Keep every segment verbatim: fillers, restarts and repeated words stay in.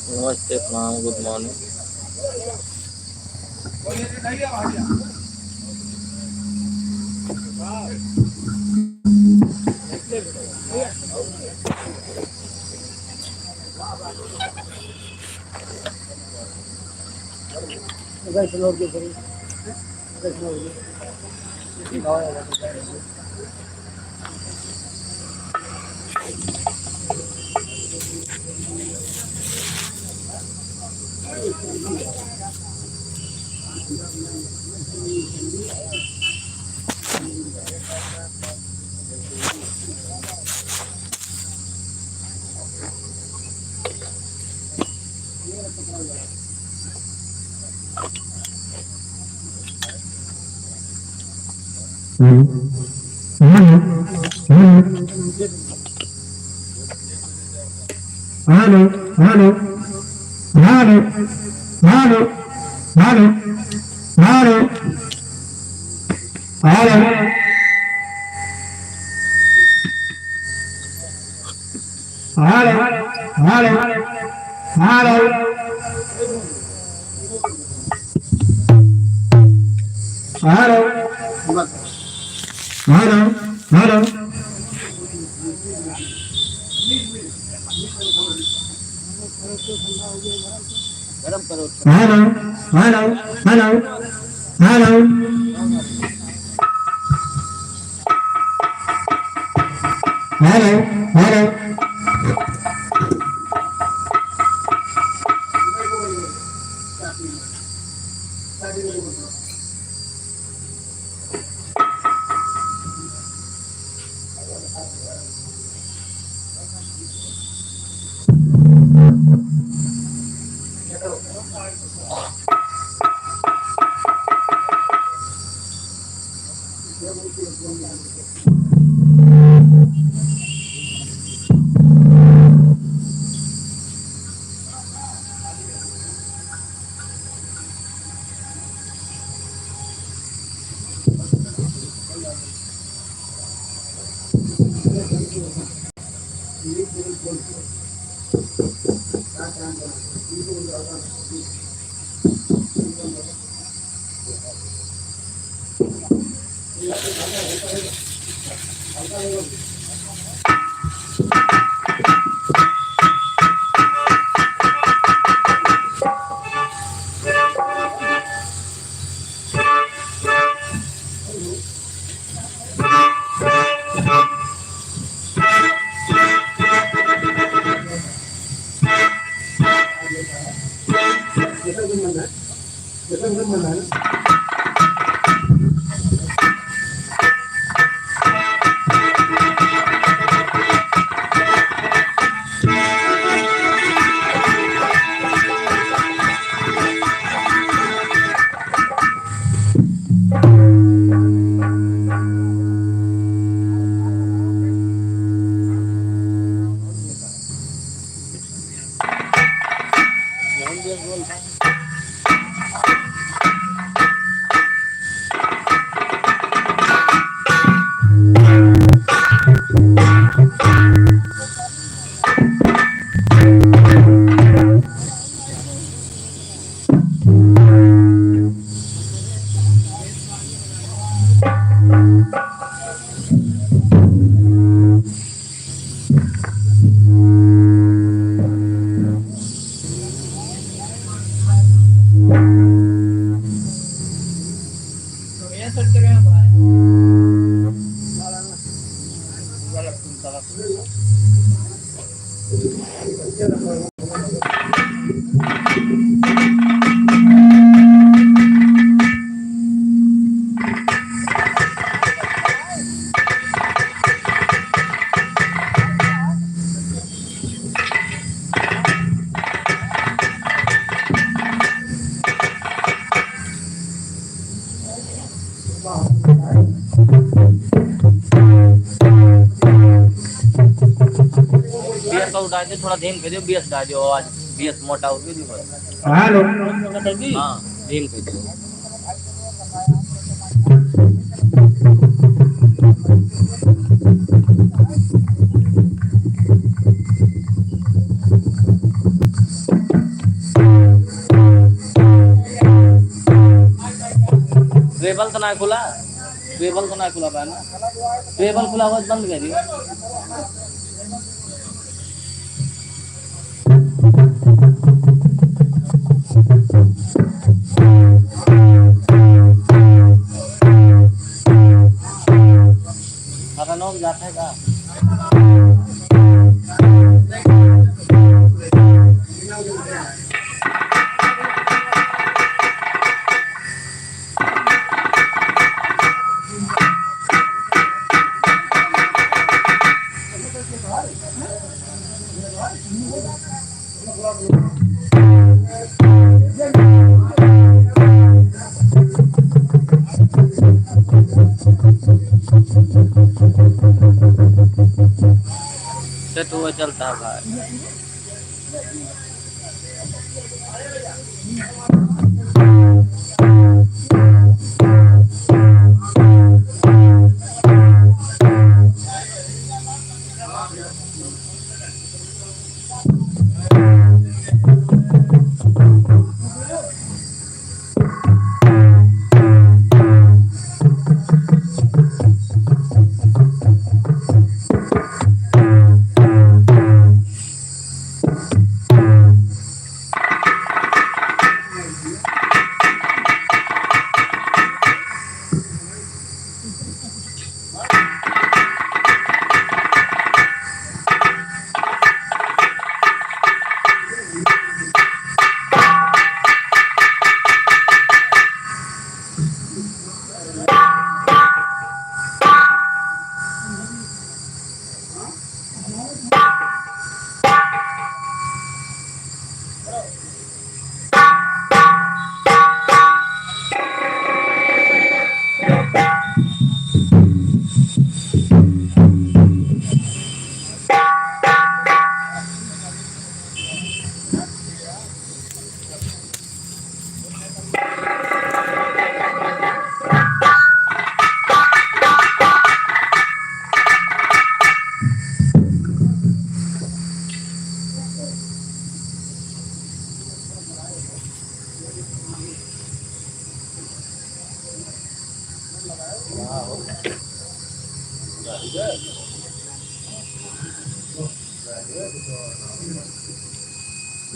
नमस्ते, प्रणाम, good morning। Hello, hello, hello. Hello, hello, hello, hello, hello, hello. Hello. Hello, hello, hello. Hello. Hello, hello. Hello, hello, hello, hello. Hello, hello. Base और डाल दे, थोड़ा धीम कर दियो, बेस डाल दियो, आवाज बेस मोटा हो गई बस। हेलो। हाँ, धीम कर दियो। टेबल तो ना खुला, टेबल तो ना खुला बा ना, टेबल खुला हुआ बंद करियो। अरे नौ बजाते हैं का? सेट हुआ चलता है भाई।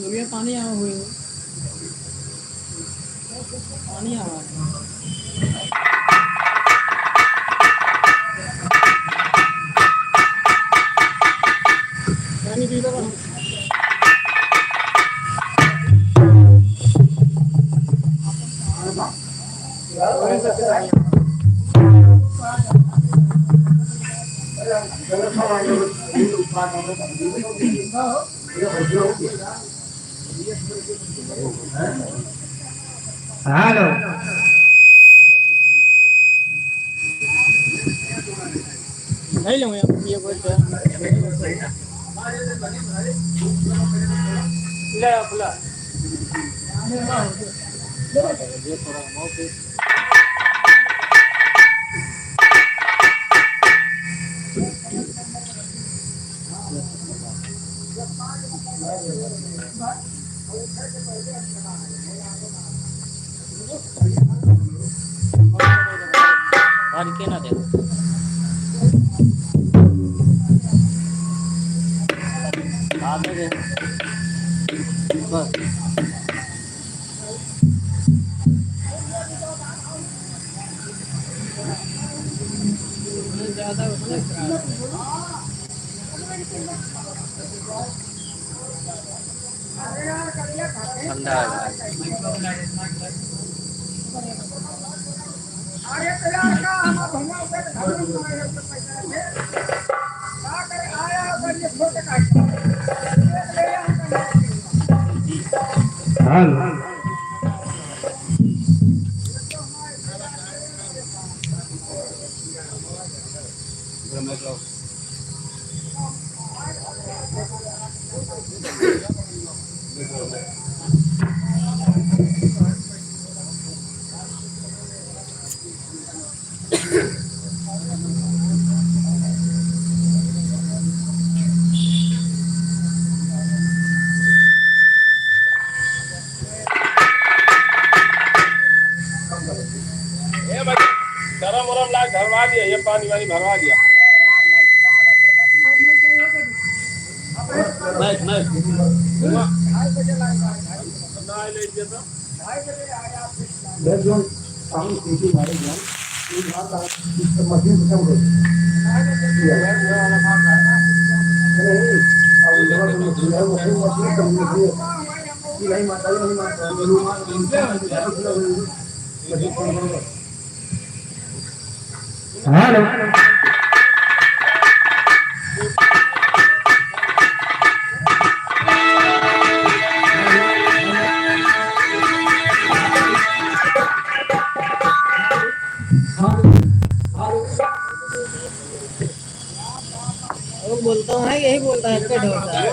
भैया, पानी आवा हुए हो। पानी आवा है। पानी पी लो। हेलो। नहीं लूँगा, ये बोल दे। ले, खुला। भर के ना देखो। आगे देखो। बस। ठंडा है। हेलो। ये पानी वानी भरवा दिया। बैठ, बैठ। ना ले दिया था। ये जो साउंड सीटी मारे जान, ये बात आप इस मशीन से कम करो। नहीं, अब ये मशीन, मशीन, मशीन कम नहीं है। ये नहीं मारता, ये नहीं मारता, ये नहीं मारता, मशीन कम करो। हेलो। वो बोलता है, यही बोलता है, कट होता है।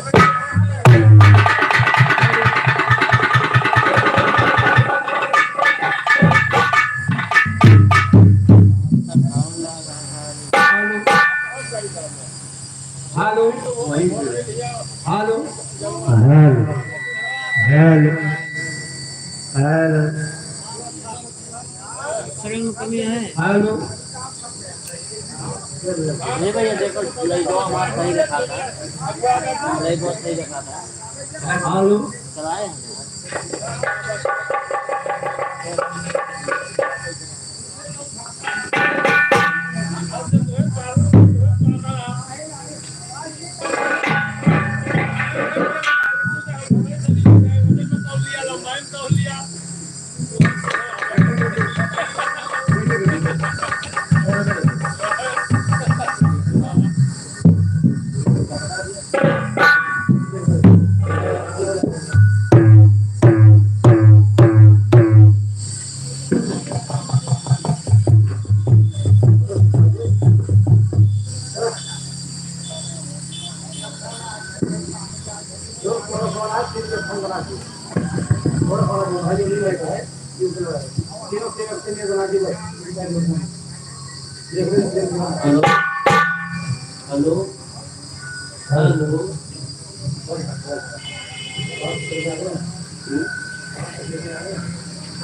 Hello, hello, hello, hello, hello. Hello. ये भैया देखो, लाइटवा हमार सही रखा था। लाइटवा सही रखा था। हेलो। चलाए हैं।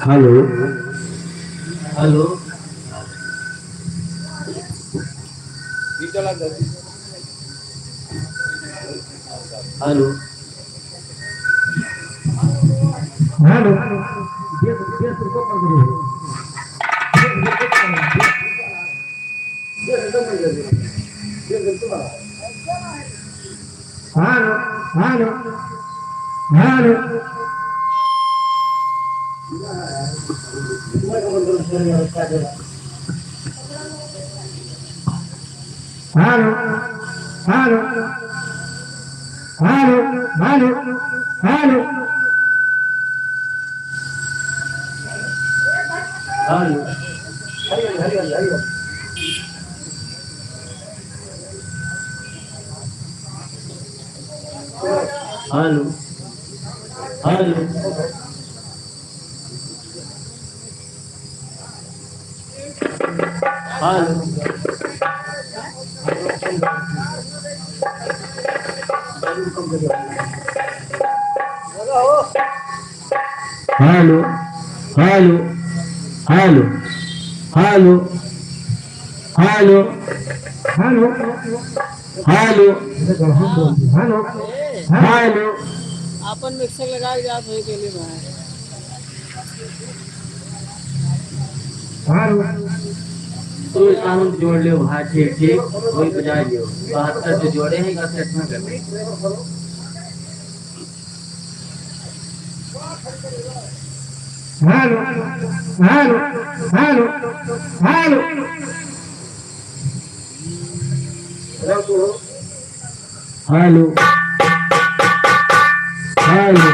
Hello, hello, hello. Hello. Hello. Hello. Hello. Hello, hello, hello. Hello, hello, hello, hello, hello. Hello. Hello. Hello. Hello. Hello, hello, hello, hello, hello. Hello. Hello. Hello. Hello. आपन मिक्सर लगा के जात होई के लिए भाई। हेलो। कोई साउंड जोड़ लियो भाई, ठीक, ठीक, कोई बजा लियो। बहत्तर जो जोड़े हैं, इकसठ में कर दे। Hello, hello, hello, hello. Hello. Hello.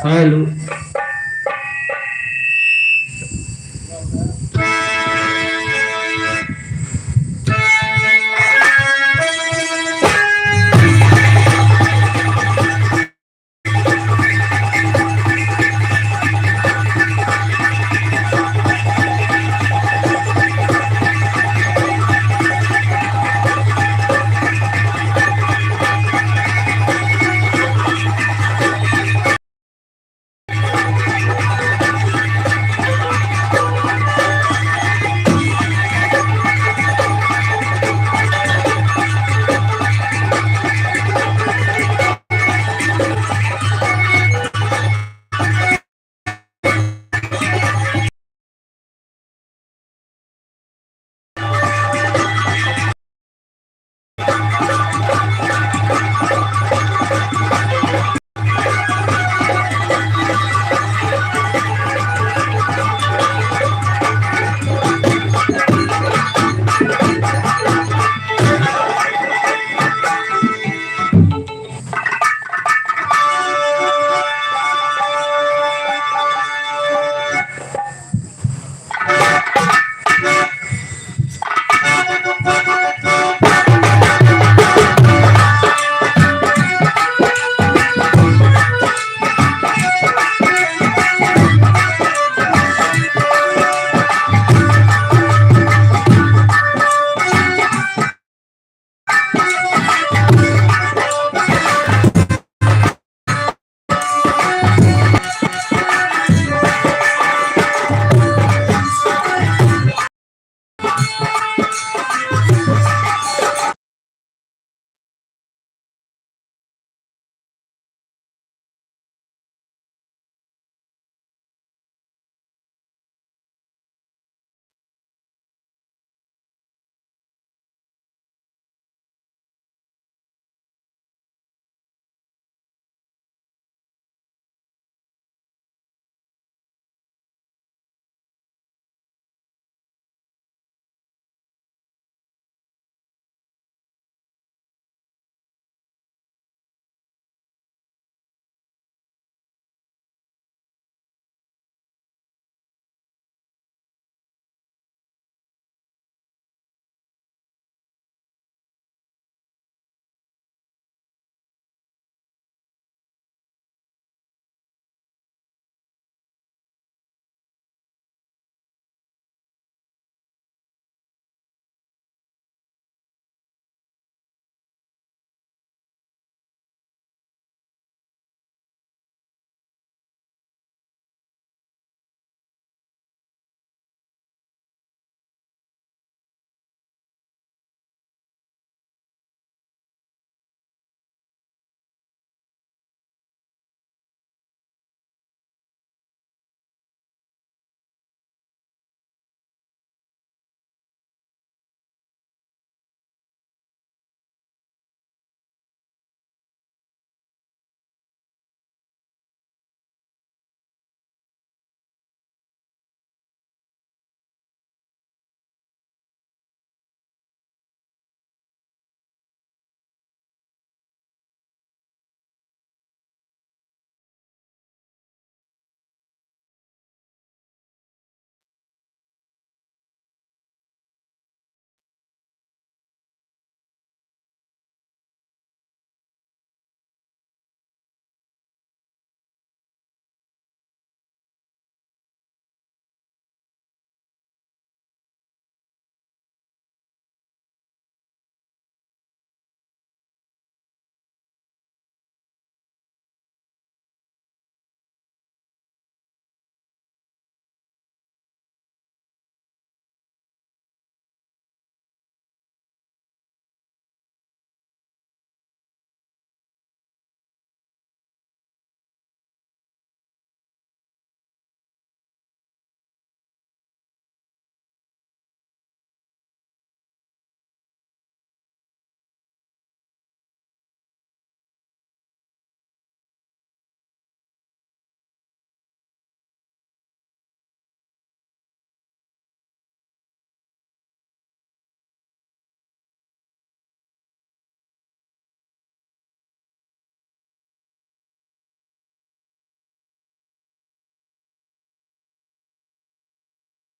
Hello.